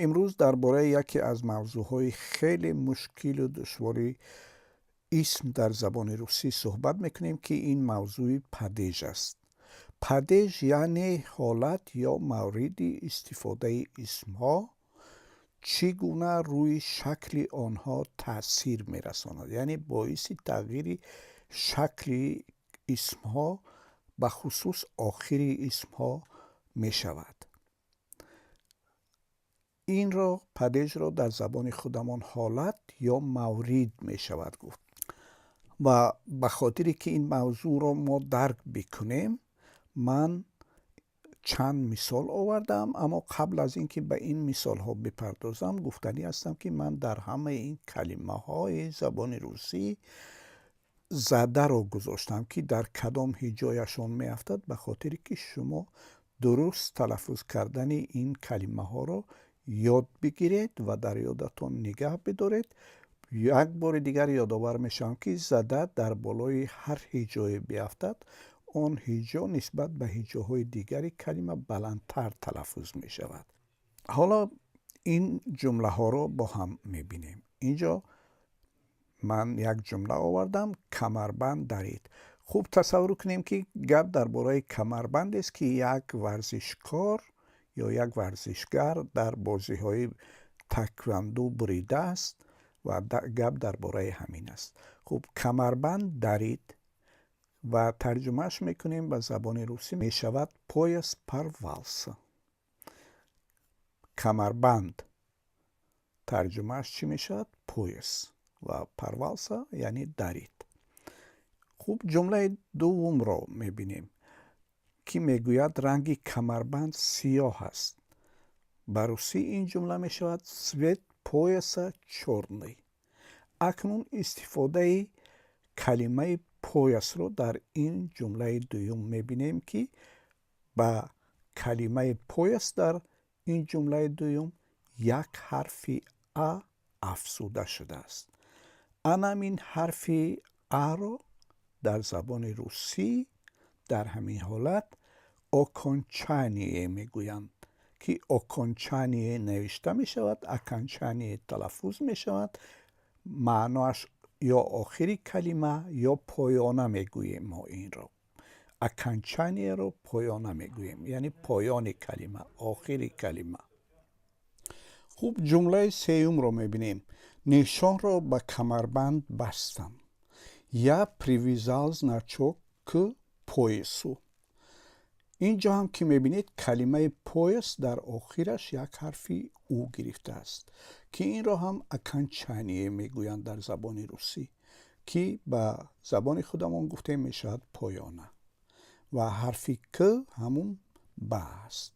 Имрӯз дар бораи яке аз мавзӯъҳои хеле мушкилу душвори исм дар забони русӣ суҳбат мекунем, ки ин мавзӯи падеж аст. Падеж, яъне ҳолат ё мавриди истифодаи исмҳо чӣ гуна рӯи шакли онҳо таъсир мерасонад, яъне боиси тағйири шакли исмҳо, бахусус охири исмҳо мешавад. Инро, падежро, дар забони худамон ҳолат ё маврид мешавад гуфт. Ва ба хотире ки ин мавзӯъро мо дарк бикунем, ман чанд мисол овардам. Аммо қабл аз ин ки ба ин мисолҳо бипардозам, гуфтанӣ ҳастам, ки ман дар ҳамаи ин калимаҳои забони русӣ задаро гузоштам, ки дар кадом ҳиҷояшон меафтад, ба хотире ки шумо дуруст талаффуз кардани ин калимаҳоро ёд бигиред ва дар ёдатон нигаҳ бидоред. Як бори дигар ёдовар мешавам, ки зада дар болои ҳар ҳиҷое биафтад, он ҳиҷо нисбат ба ҳиҷоҳои дигари калима баландтар талаффуз мешавад. Ҳоло ин ҷумлаҳоро бо ҳам мебинем. Инҷо ман як ҷумла овардам: «Камарбанд дарид». Хуб, тасаввур кунем, ки гап дар бораи камарбандест, ки як варзишкор ё як варзишгар дар бозиҳои таэквондо буридааст ва гап дар бораи ҳамин аст. Хуб, «камарбанд дарид» ва тарҷумааш мекунем, ба забони русӣ мешавад «пояс порвался». Камарбанд тарҷумааш чӣ мешавад? Пояс. Ва порвался, яъне дарид. Хуб, ҷумлаи дуввумро мебинем, ки мегӯяд: «Ранги камарбанд сиёҳ аст». Ба русӣ ин ҷумла мешавад «Цвет пояса чёрный». Акнун истифодаи калимаи поясро дар ин ҷумлаи дуюм мебинем, ки ба калимаи пояс дар ин ҷумлаи дуюм як ҳарфи а афзуда шудааст. Анамин ҳарфи аро дар забони русӣ дар ҳамин ҳолат окончание мегӯянд, ки окончание навишта мешавад, окончание талаффуз мешавад. Маъноаш ё охири калима, ё поёна мегӯем. Мо инро, окончаниеро, поёна мегӯем, яъне поёни калима, охири калима. Хуб, ҷумлаи сеюмро мебинем: «Нишонро ба камарбанд бастам». Я привязал значок к поясу. Ин ҷо ҳам ки мебинед, калимаи пояс дар охираш як ҳарфи у гирифтааст, ки инро ҳам окончание мегӯянд дар забони русӣ, ки ба забони худамон гуфтем, мешавад поёна, ва ҳарфи к ҳамун ба аст.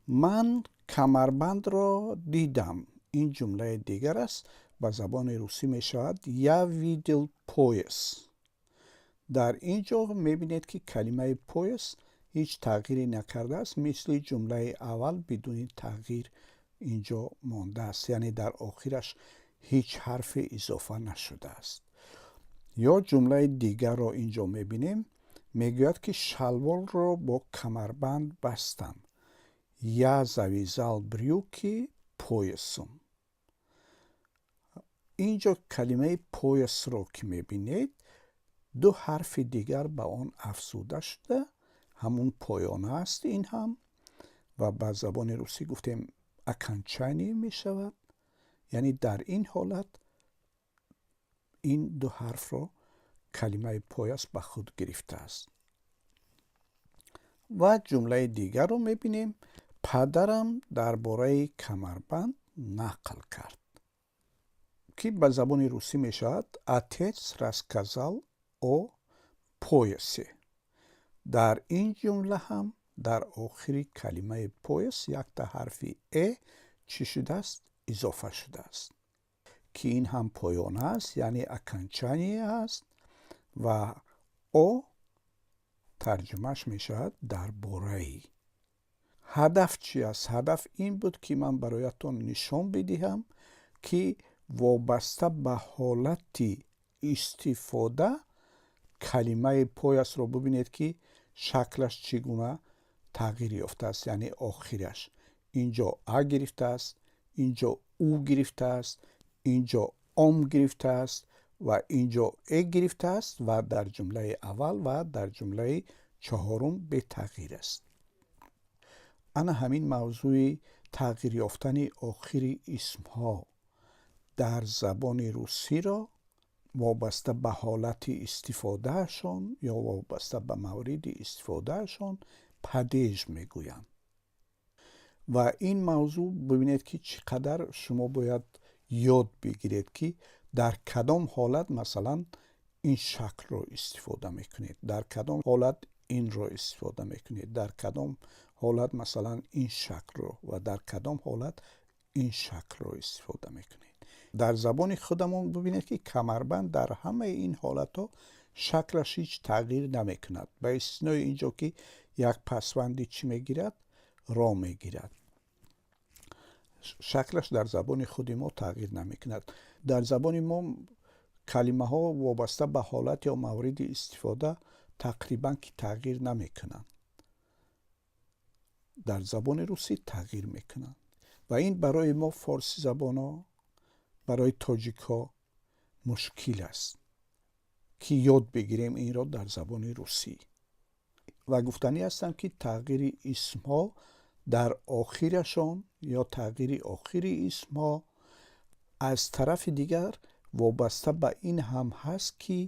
«Ман камарбандро дидам». Ин ҷумлаи дигар аст, ба забони русӣ мешавад «Я видел пояс». Дар ин ҷо мебинед, ки калимаи пояс ҳеҷ тағйире накардааст, мисли ҷумлаи аввал бидуни тағйир инҷо мондааст, яъне дар охираш ҳеҷ ҳарфе изофа нашудааст. Ё ҷумлаи дигарро инҷо мебинем, мегӯяд, ки «Шалворро бо камарбанд бастам». Я завязал брюки поясом. Инҷо калимаи поясро ки мебинед, ду ҳарфи дигар ба он афзуда шуда, ҳамун поёна аст ин ҳам ва ба забони русӣ гуфтем, окончание мешавад, яъне дар ин ҳолат ин ду ҳарфро калимаи пояс ба худ гирифтааст. Ва ҷумлаи дигарро мебинем: «Падарам дар бораи камарбанд нақл кард», ки ба забони русӣ мешавад «Отец рассказал о поясе». Дар ин ҷумла ҳам дар охири калимаи пояс якта ҳарфи э чӣ шудааст? Изофа шудааст, ки ин ҳам поёна аст, яъне окончание аст, ва о тарҷумааш мешавад дар бораи. Ҳадаф чи аст? Ҳадаф ин буд, ки ман бароятон нишон бидиҳам, ки вобаста ба ҳолати истифода калимаи поясро бубинед, ки шаклаш чӣ гуна тағйир ёфтааст, яъне охираш. Инҷо а гирифтааст, инҷо у гирифтааст, инҷо ом гирифтааст ва инҷо э гирифтааст ва дар ҷумлаи аввал ва дар ҷумлаи чаҳорум бетағйир аст. Ана ҳамин мавзӯи тағйир ёфтани охири исмҳо дар забони русиро вобаста ба ҳолати истифодаашон ё вобаста ба мавриди истифодаашон падеж мегӯянд. Ва ин мавзӯъ, бибинед, ки чӣ қадар шумо бояд ёд бигиред, ки дар кадом ҳолат, масалан, ин шаклро истифода мекунед, дар кадом ҳолат инро истифода мекунед, дар кадом ҳолат, масалан, ин шаклро ва дар кадом ҳолат ин шаклро истифода мекунед. Дар забони худамон бибинед, ки камарбанд дар ҳамаи ин ҳолатҳо шаклаш ҳеҷ тағйир намекунад, ба истиснои ин ҷо, ки як пасванди чӣ мегирад? Ро мегирад. Шаклаш дар забони худи мо тағйир намекунад. Дар забони мо калимаҳо вобаста ба ҳолат ё мавриди истифода тақрибан ки тағйир намекунанд. Дар забони русӣ тағйир мекунанд ва ин барои мо, форсизабонҳо, барои тоҷикҳо мушкил аст, ки ёд бигирем инро дар забони русӣ. Ва гуфтанӣ ҳастам, ки тағйири исмҳо дар охирашон ё тағйири охири исмҳо аз тарафи дигар вобаста ба ин ҳам ҳаст, ки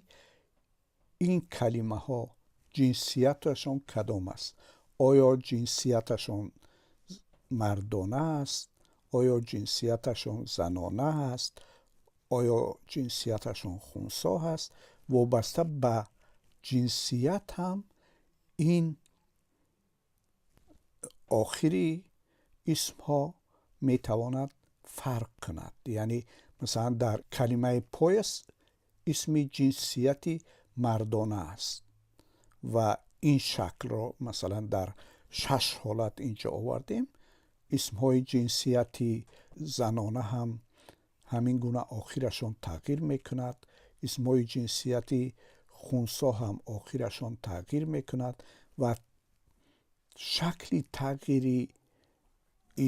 ин калимаҳо ҷинсияташон кадом аст: оё ҷинсияташон мардона аст, оё ҷинсияташон занона аст, оё ҷинсияташон хунсо аст. Вобаста ба ҷинсият ҳам ин охири исмҳо метавонад фарқ кунад. Яъне, масалан, дар калимаи пояс исми ҷинсияти мардона аст ва ин шаклро, масалан, дар шаш ҳолат инҷо овардем. Исмҳои ҷинсияти занона ҳам ҳамин гуна охирашон тағйир мекунад, исмҳои ҷинсияти хунсо ҳам охирашон тағйир мекунад ва шакли тағйири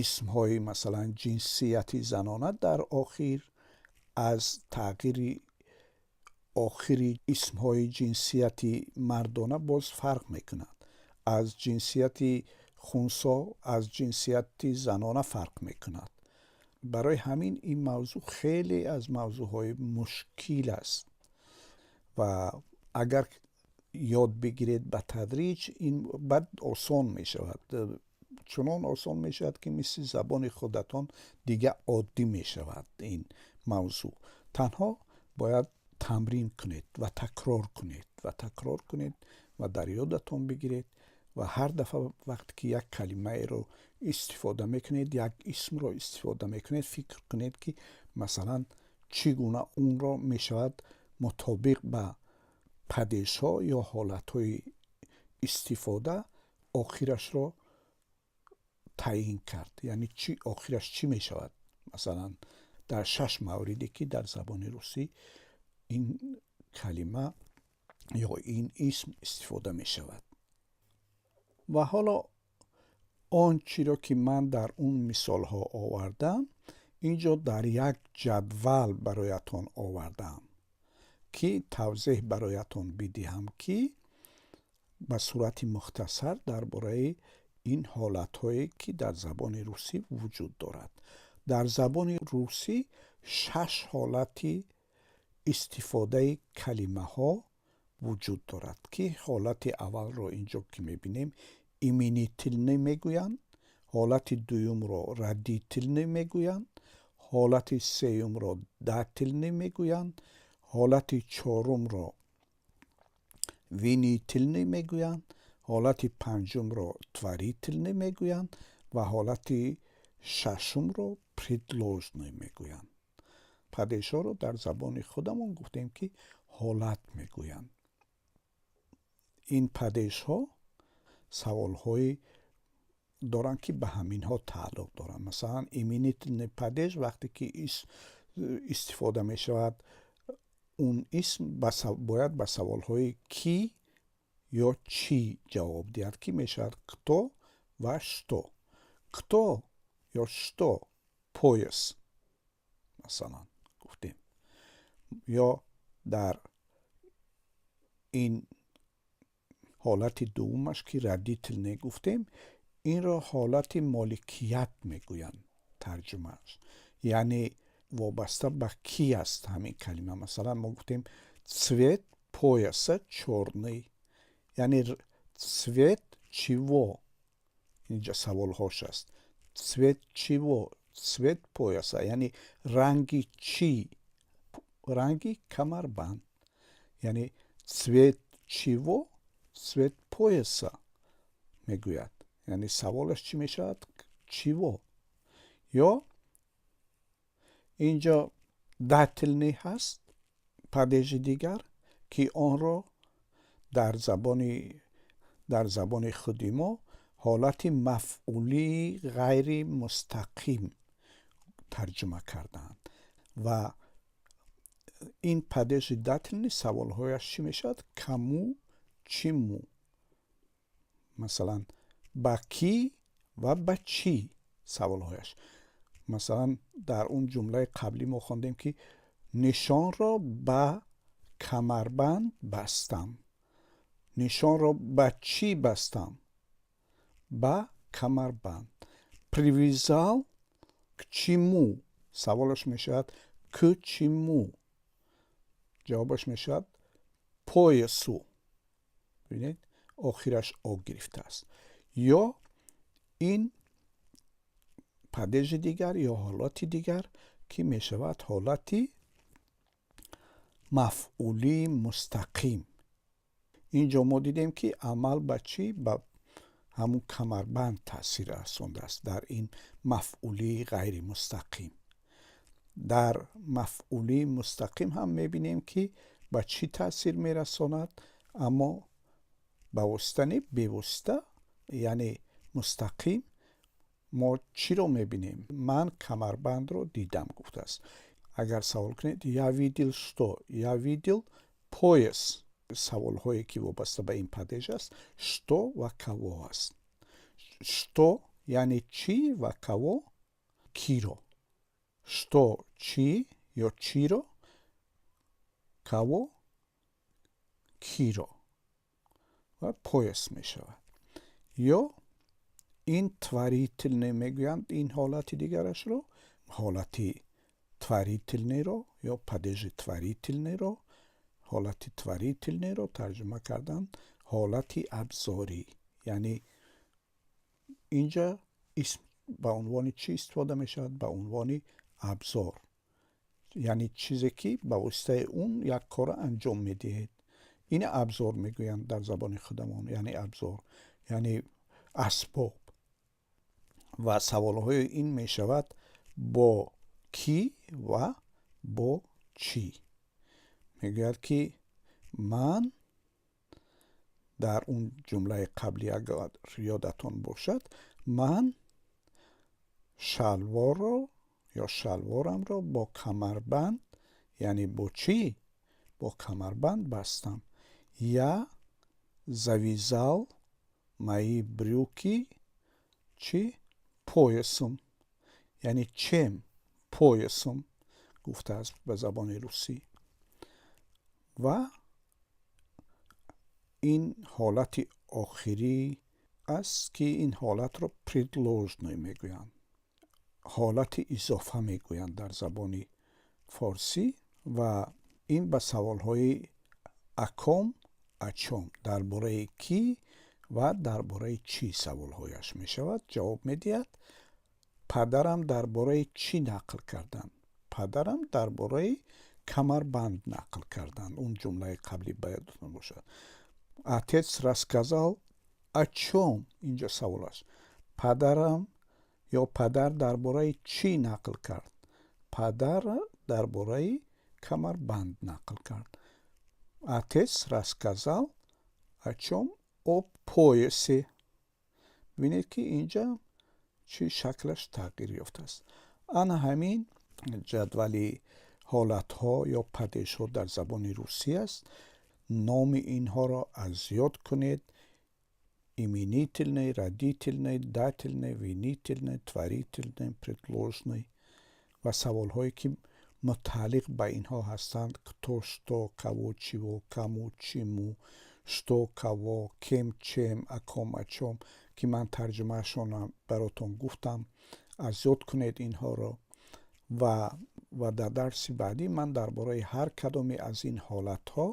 исмҳои, масалан, ҷинсияти занона дар охир аз тағйири охири исмҳои ҷинсияти мардона боз фарқ мекунад, аз ҷинсияти хунсо, аз ҷинсияти занона фарқ мекунад. Барои ҳамин ин мавзӯъ хеле аз мавзӯъҳои мушкил аст ва агар ёд бигиред ба тадриҷ, ин баъд осон мешавад, чунон осон мешавад, ки мисли забони худатон дига оддӣ мешавад ин мавзӯъ. Танҳо бояд тамрин кунед ва такрор кунед ва такрор кунед ва дар ёдатон бигиред ва ҳар дафъа вақте ки як калимаеро истифода мекунед, як исмро истифода мекунед, фикр кунед, ки, масалан, чӣ гуна онро мешавад мутобиқ ба падежҳо ё ҳолатҳои истифода охирашро таъин кард, яъне чи охираш чӣ мешавад, масалан, дар шаш мавриде, ки дар забони русӣ ин калима ё ин исм истифода мешавад. Ва ҳоло он чиро, ки ман дар он мисолҳо овардам, ин ҷо дар як ҷадвал бароятон овардам, ки тавзеҳ бароятон бидиҳам, ки ба сурати мухтасар дар бораи ин ҳолатҳое, ки дар забони русӣ вуҷуд дорад. Дар забони русӣ шаш ҳолати истифодаи калимаҳо вуҷуд дорад, ки ҳолати аввалро инҷо ки мебинем, именительный мегӯянд, ҳолати дуюмро родительный мегӯянд, ҳолати сеюмро дательный мегӯянд, ҳолати чорумро винительный мегӯянд, ҳолати панҷумро творительный мегӯянд ва ҳолати шашумро предложный мегӯянд. Падежҳоро дар забони худамон гуфтем, ки ҳолат мегӯянд. Ин падежҳо саволҳое доранд, ки ба ҳаминҳо тааллуқ доранд. Масалан, именительный падеж вақте ки истифода мешавад, он исм бояд ба саволҳои кӣ ё чӣ ҷавоб диҳад, ки мешавад кто ва что. Кто. Ё что пояс, масалан, гуфтем. Ё дар ин ҳолати дуввумаш, ки родительный гуфтем, инро ҳолати моликият мегӯянд тарҷумааш, яъне вобаста ба кӣ аст ҳамин калима. Масалан, мо гуфтем: «Цвет пояса чёрный», яъне цвет чего? Инҷа саволҳош аст: цвет чего? Цвет пояса, яъне ранги чӣ? Ранги камарбанд. Яъне цвет чего? Цвет пояса мегӯяд. Яъне саволаш чӣ мешавад? Чего? Ё инҷо дательный ҳаст, падежи дигар, ки онро дар забони худи мо ҳолати мафъулии ғайри мустақим тарҷума кардаанд. Ва ин падежи дательный саволҳояш чӣ мешавад? Кому, чему. Масалан, ба кӣ ва ба чӣ саволҳояш. Масалан, дар он ҷумлаи қаблӣ мо хондем, ки нишонро ба камарбанд бастам. Нишонро ба чӣ бастам? Ба камарбанд. Привязал к чему? Саволаш мешавад к чему, ҷавобаш мешавад поясу. Бибинед, охираш о гирифтааст. Ё ин падежи дигар ё ҳолати дигар, ки мешавад ҳолати мафъулии мустақим. Инҷо мо дидем, ки амал ба чӣ? Ба ҳамун камарбанд таъсир расондааст дар ин мафъулии ғайримустақим. Дар мафъулии мустақим ҳам мебинем, ки ба чӣ таъсир мерасонад, аммо ба восита не, бевосита, яъне мустақим. Мо чиро мебинем? Ман камарбандро дидам, гуфтааст. Агар савол кунед: я видел что? Я видел пояс. Саволҳое, ки вобаста ба ин падеж аст, что ва кого аст. Что яъне чӣ ва кого киро. Что чӣ ё чиро, кого киро ва пояс мешавад. Ё ин творительный мегӯянд ин ҳолати дигарашро, ҳолати творительныйро ё падежи творительныйро. Ҳолати творительныйро тарҷума карданд ҳолати абзорӣ. Яъне инҷа исм ба унвони чӣ истифода мешавад? Ба унвони абзор, яъне чизе, ки ба воситаи он як корро анҷом медиҳед. Ина абзор мегӯянд дар забони худамон, яъне абзор, яъне асбоб. Ва саволҳои ин мешавад бо кӣ ва бо чӣ. Мегӯяд, ки ман дар он ҷумлаи қаблӣ, агар ёдатон бошад, ман шалворро ё шалворамро бо камарбанд, яъне бо чӣ? Бо камарбанд бастам. Я завязал мои брюки чӣ? Поясом. Яъне чем? Поясом, гуфтааст ба забони русӣ. Ва ин ҳолати охирӣ аст, ки ин ҳолатро предложный мегӯянд, ҳолати изофа мегӯянд дар забони форсӣ. Ва ин ба саволҳои о ком, о чём, дар бораи кӣ ва дар бораи чӣ саволҳояш мешавад, ҷавоб медиҳад. Падарам дар бораи чӣ нақл карданд? Падарам дар бораи камарбанд нақл карданд. Он ҷумлаи қаблӣ ба ёдатон бошад. Отец рассказал о чём? Инҷо савол аст. Падарам ё падар дар бораи чӣ нақл кард? Падар дар бораи камарбанд нақл кард. Отец рассказал о чём? О поясе. Бибинед, ки инҷа чӣ шаклаш тағйир ёфтааст. Ана ҳамин ҷадвали ҳолатҳо ё падежҳо дар забони русӣ аст. Номи инҳоро аз ёд кунед. Именительный, родительный, дательный, винительный, творительный, предложный ва саволҳое, ки мутааллиқ ба инҳо ҳастанд: кто, что, кого, чего, кому, чему, что, кого, кем, чем, о ком, о чём, ки ман тарҷумаашонро баротон гуфтам. Аз ёд кунед инҳоро ва дар дарси баъдӣ ман дар бораи ҳар кадоме аз ин ҳолатҳо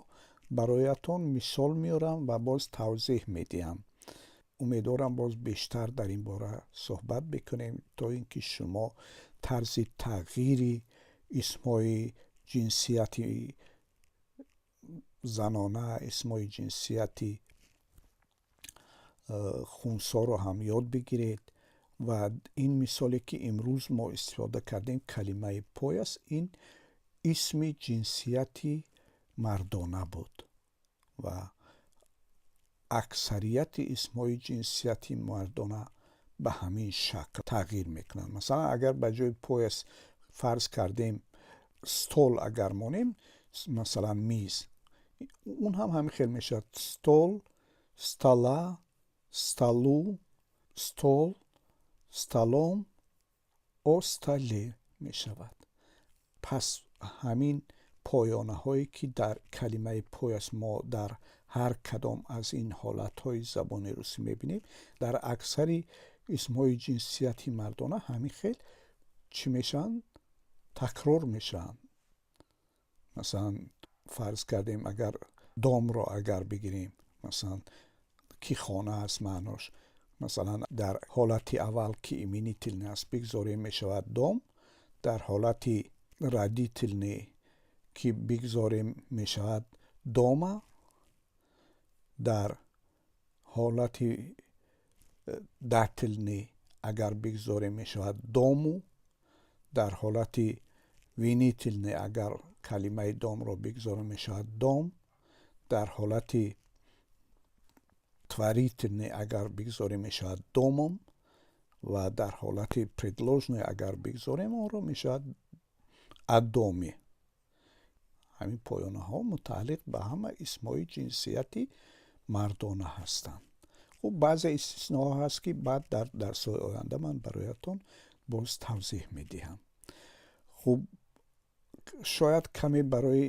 бароятон мисол меорам ва боз тавзеҳ медиҳам. Умедворам, боз бештар дар ин бора суҳбат бикунем, то ин ки шумо тарзи тағйири исмҳои ҷинсияти занона, исмҳои ҷинсияти хунсоро ҳам ёд бигиред. Ва ин мисоле, ки имрӯз мо истифода кардем, калимаи пояс, ин исми ҷинсияти мардона буд ва аксарияти исмҳои ҷинсияти мардона ба ҳамин шакл тағйир мекунанд. Масалан, агар ба ҷои пояс, фарз кардем, стол агар монем, масалан, миз, он ҳам ҳамин хел мешавад: стол, стола, столу, стол, столом, о столе мешавад. Пас ҳамин поёнаҳое, ки дар калимаи пояс мо дар ҳар кадом аз ин ҳолатҳои забони русӣ мебинем, дар аксари исмҳои ҷинсияти мардона ҳамин хел чӣ мешаванд? Такрор мешаванд. Масалан, фарз кардем, агар дом ро агар бигирем, масалан, ки хона аст маънош, масалан, дар ҳолати аввал, ки именительный аст, бигзорем, мешавад дом. Дар ҳолати родительный ки бигзорем, мешавад дома. Дар ҳолати дательный агар бигзорем, мешавад дому. Дар ҳолати винительный агар калимаи дом ро бигзорем, мешавад дом. Дар ҳолати творительный агар бигзорем, мешавад домом ва дар ҳолати предложный агар бигзорем онро, мешавад о доме. Ҳамин поёнаҳо мутааллиқ ба ҳама исмҳои ҷинсияти мардона ҳастанд. Хуб, баъзе истисноҳо ҳаст, ки баъд дар дарсҳои оянда ман бароятон боз тавзеҳ медиҳам. Хуб, шояд каме барои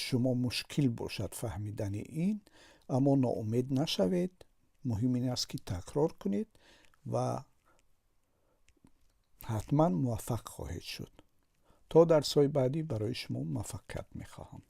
шумо мушкил бошад фаҳмидани ин, аммо ноумед нашавед. Муҳим ин аст, ки такрор кунед ва ҳатман муваффақ хоҳед шуд. То дарсҳои баъдӣ барои шумо муваффақият мехоҳам.